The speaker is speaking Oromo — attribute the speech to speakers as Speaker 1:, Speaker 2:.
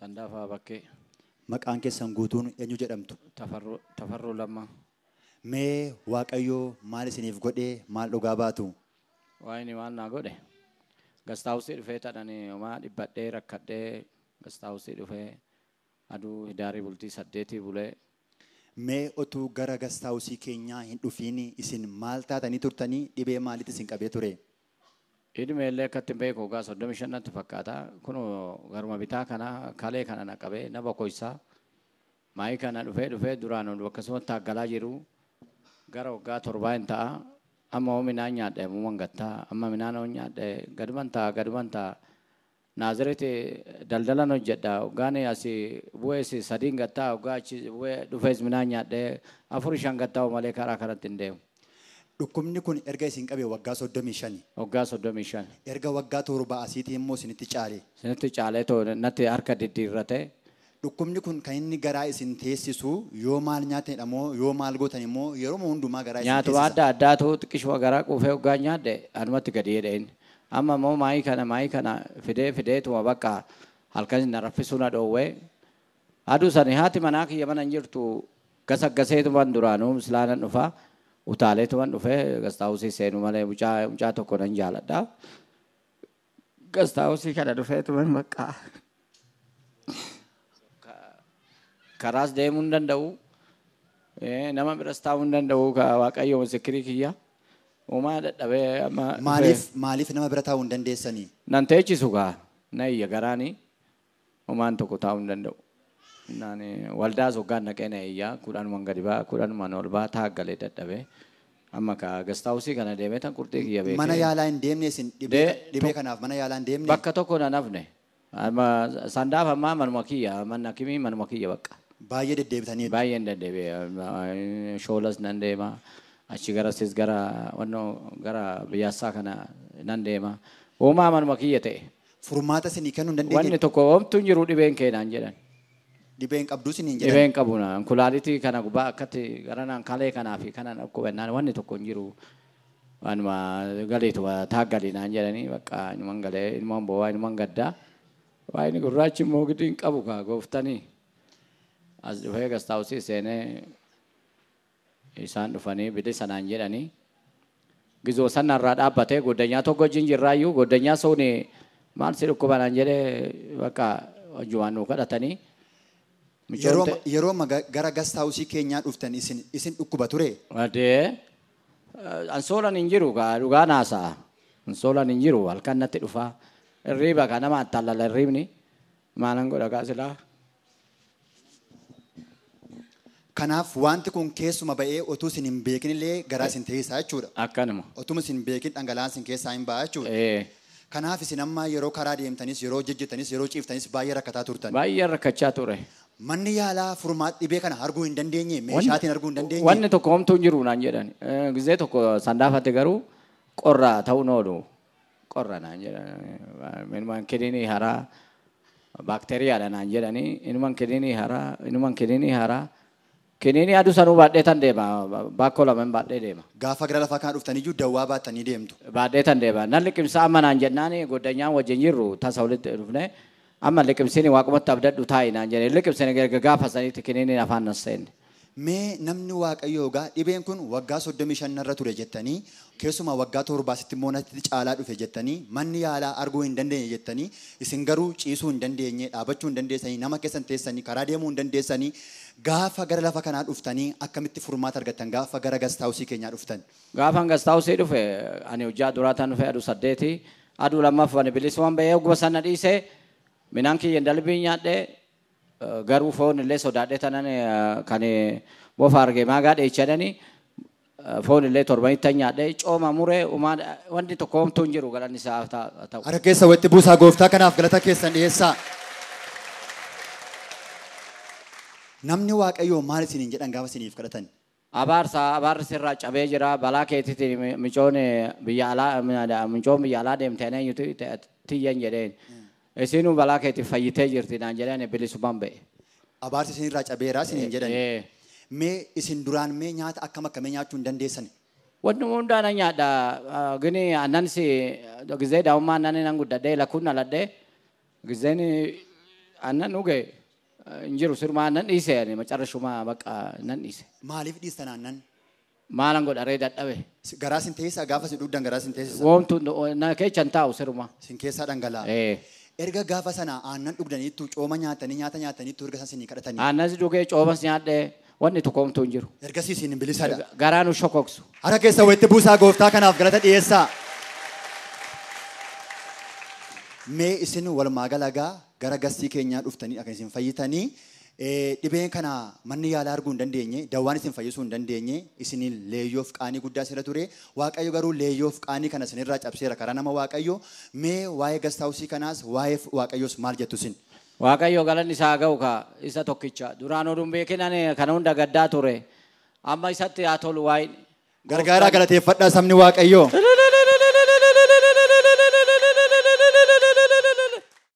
Speaker 1: Sandaafaa Bakkee.
Speaker 2: Maqaan keessan guutuun eenyu jedhamtu?
Speaker 1: Tafarruu Lammaa.
Speaker 2: Mee Waaqayyoo maal isiniif godhee maal dhugaa baatu?
Speaker 1: Waa inni maal naa godhe? Gastaawusii dhufee tadhanii homaa dhibbadhee rakkadhee gastaawusii dhufee aduu hidaarii bultii 8 bulee.
Speaker 2: Mee otuu gara gastaawusii keenyaa hin dhufiin isin maal taatanii turtanii dhibee maalitti isin qabee ture?
Speaker 1: Idime illee akkatti hin beeku waggaa 35 natti fakkaata. Kun garuma bitaa kana kalee kana na qabee na bokoysaa. Maayii kana dhufee duraan akkasumatti taaggalaa jiru. Gara waggaa 7 hin ta'a. Amma hoo midhaan nyaadhe muuman gattaa. Amma midhaan hoo nyaadhe gaduman ta'a. Naazreeti daldalan hojjedha. Waggaan asii bu'ees 3 gattaa. Waggaa achi bu'ee dhufees midhaan nyaadhe 4 5 gattaa malee karaa kanatti hin deemu.
Speaker 2: Dhukkubni kun erga isin qabee waggaa 35.
Speaker 1: Waggaa 35.
Speaker 2: Erga waggaa 7 asiitii immoo isinitti caale.
Speaker 1: Isinitti caalee too natti harka diddiirrate.
Speaker 2: Dhukkubni kun kan inni garaa isin teessisu yoo maal nyaatanidha moo yoo maal gootan immoo yeroo hundumaa garaa isin
Speaker 1: teessisa? Nyaatuma adda addaatu xiqqishuma garaa quufee waggaa nyaadhe anumatti gadi jedheen. Amma immoo maayii kana fideetuma bakka halkan na raffisuu na dhoowwee. Aduu sani haati manaa kiyya mana hin jirtu gasaggaseetuman duraanuu mislaanan dhufaa. Utaaleetuman dhufee gastaawusii seenuu malee mucaa tokko nan jaaladha. Gastaawusii kana dhufeetuman bakka. Karaas deemuu hin danda'u. Nama biras taa'uu hin danda'u. Waaqayyo misikirii kiyya. Uumaa dadhabee amma.
Speaker 2: Maaliif nama bira taa'uu hin dandeessanii?
Speaker 1: Nan teechisu gaa. Na iyya garaanii. Uumaan tokko taa'uu hin danda'u. Naani waldaas hoggaan naqee na iyya 10 gadi ba'a 10 ol ba'a taaggalee dadhabee. Amma ka gastaawusii kana deemee tan qurxii kiyya beekee.
Speaker 2: Mana yaalaa hin deemne isin dhibee kanaaf mana yaalaa hin deemne?
Speaker 1: Bakka tokko nan hafne. Amma sandaaf ammaa manuma kiyya manna kimii manuma kiyya bakka.
Speaker 2: Baay'ee deddeebitanii?
Speaker 1: Baay'een deddeebi'e. Shoolas nan deema. Achi garasis gara wannoo gara biyyaasaa kana nan deema. Uumaa manuma kiyya ta'e.
Speaker 2: Furmaata isinii kennuu hin dandeenye?
Speaker 1: Wanni tokko homtuu hin jiru dhibeen kee naan jedhan.
Speaker 2: Dhibeen qabduu isiniin jedhan?
Speaker 1: Dhibeen qabu naan. Kulaalitii kana gubbaa akkatti gara naan kalee kanaa fi kana dhukkubannaan wanni tokko hin jiru. Waanuma galeetuma taaggalii naan jedhanii bakka inuman galee inuman boo'aa inuman gaddaa. Waa inni gurraachi immoo gidii hin qabu kaa gooftanii. As dhufee gastaawusii seenee isaan dhufanii bilisa naan jedhanii. Gizoo sanarraa dhaabbatee goddanyaa tokko wajjin jirraayyuu goddanyaa suni maal si dhukkuba naan jedhee bakka wajjumaan nuu kadhatanii.
Speaker 2: Yeroo gara gastaawusii keenyaa dhuftan isin dhukkuba ture?
Speaker 1: Adee ansoolan hin jiru dhugaa naasa'a. Ansoolan hin jiru halkan natti dhufaa. Hirriiba ka nama attallala hirriibni maalan godha kaa silaa.
Speaker 2: Kanaaf wanti kun keessuma ba'ee otuu isin hin beekin illee garaa isin teessisaa jechuudha.
Speaker 1: Akkanuma.
Speaker 2: Otuma isin hin beekin dhangala'aan isin keessaa hin ba'a jechuudha. Kanaaf isin amma yeroo karaa deemtanis yeroo jejjettanis yeroo ciiftanis baay'ee rakkataa turtan.
Speaker 1: Baay'ee rakkachaa ture.
Speaker 2: Manni yaalaa furmaata dhibee kana arguu hin dandeenye meeshaatiin arguu hin dandeenye.
Speaker 1: Wanni tokko homtuu hin jiru naan jedhan. Gizee tokko sandaafate garuu qorra ta'uun oolu. Qorra naan jedhan. Inumaan kiniinii haaraa baakteeriyaadha naan jedhanii inumaan kiniinii haaraa. Kiniinii aduu sanuu baadhee tan deema. Baakoo 2 baadhee deema.
Speaker 2: Gaafa gara lafaa kana dhuftaniyyuu dawwaa baattanii deemtu.
Speaker 1: Baadhee tan deema. Nan liqimsaa amma naan jennaani goddanyaan wajjin jirru tasa walitti dhufne amma liqimsiin waaqumatti abdadhu taa'i naan jedhe liqimsiin gaafa sanitti kiniiniin afaan nas seenne.
Speaker 2: Mee namni Waaqayyoo gaa dhibeen kun waggaa 35 narra ture jettanii keessumaa waggaa 7 immoo natti caalaa dhufe jettanii manni yaalaa arguu hin dandeenye jettanii isin garuu ciisuu hin dandeenye dhaabachuu hin dandeessanii nama keessan teessanii karaa deemuu hin dandeessanii gaafa gara lafa kanaa dhuftanii akkamitti furmaata argattan gaafa gara gastaawusii keenyaa dhuftan?
Speaker 1: Gaafan gastaawusii dhufe ani hojjaa duraataan dhufe aduu 8 aduu 2 ani bilisumaan ba'ee oguma sana dhiisee midhaan kiyya dalbii nyaadhee garuu foon illee sodaadhee tanan kan bofa argee maagaa dheechadhanii foon illee 7 nyaadhee cooma muree wanti tokko homtuu hin jiru galanni isaa ta'u.
Speaker 2: Harka keessa walitti buusaa gooftaa kanaaf galata keessan dhiyeessaa. Namni Waaqayyoo maal isiniin jedhan gaafa isiniif kadhatan?
Speaker 1: Abaarsa abaarri sirraa cabee jira balaa keetiitiin micoon biyya alaa deemtee eenyutu tiyyan jedheen. Isinuu balaa keetiif fayyitee jirti naan jedheen bilisumaan ba'e.
Speaker 2: Abaarsi isinirraa cabeeraa isiniin jedhan. Mee isin duraan mee nyaata akkam akkamii nyaachuu hin dandeessan?
Speaker 1: Wanni hundaa nan nyaadha. Gini aannan si gizee daa'ummaa aannan nan guddadhee lakkuun dhaladhee gizeen Aannan dhuge hin jiru siruma aannan dhiise ani macarrashuma bakka nan dhiise.
Speaker 2: Maaliif dhiistan aannan?
Speaker 1: Maalan godha ree dadhabe.
Speaker 2: Garaa sin teessisaa gaafa sin dhugdan garaa sin teessisa.
Speaker 1: Woomtu na keessa hin taa'u siruma.
Speaker 2: Sin keessaa dhangala'a. Erga gaafa sana aannan dhugdaniittu cooma nyaatanii nyaata nyaataniittu erga sana sinii kadhatanii.
Speaker 1: Aannas dhugee coomas nyaadhee wanni tokko homtuu hin jiru.
Speaker 2: Ergasii isin bilisadha.
Speaker 1: Garaa nu shokoksu.
Speaker 2: Harka keessa walitti buusaa gooftaa kanaaf galata dhiyeessaa. Mee isin walumaa galagaa gara gastii keenyaa dhuftanii akka isin fayyitanii dhibeen kana manni yaalaa arguu hin dandeenye, dawaan isin fayyisuu hin dandeenye, isin leeyyoof qaanii guddaa sirra ture. Waaqayyo garuu leeyyoof qaanii kana isinirraa cabseera karaa nama Waaqayyo. Mee waa'ee gastaawusii kanaas waa'ee Waaqayyoos maal jettu isin?
Speaker 1: Waaqayyo galanni isaa ga'u ka isa tokkicha. Duraan oduun beekin ani kana hunda gaddaa ture. Amma isatti haa tolu waa'in.
Speaker 2: Gargaaraa galateeffadhaa sabni Waaqayyo.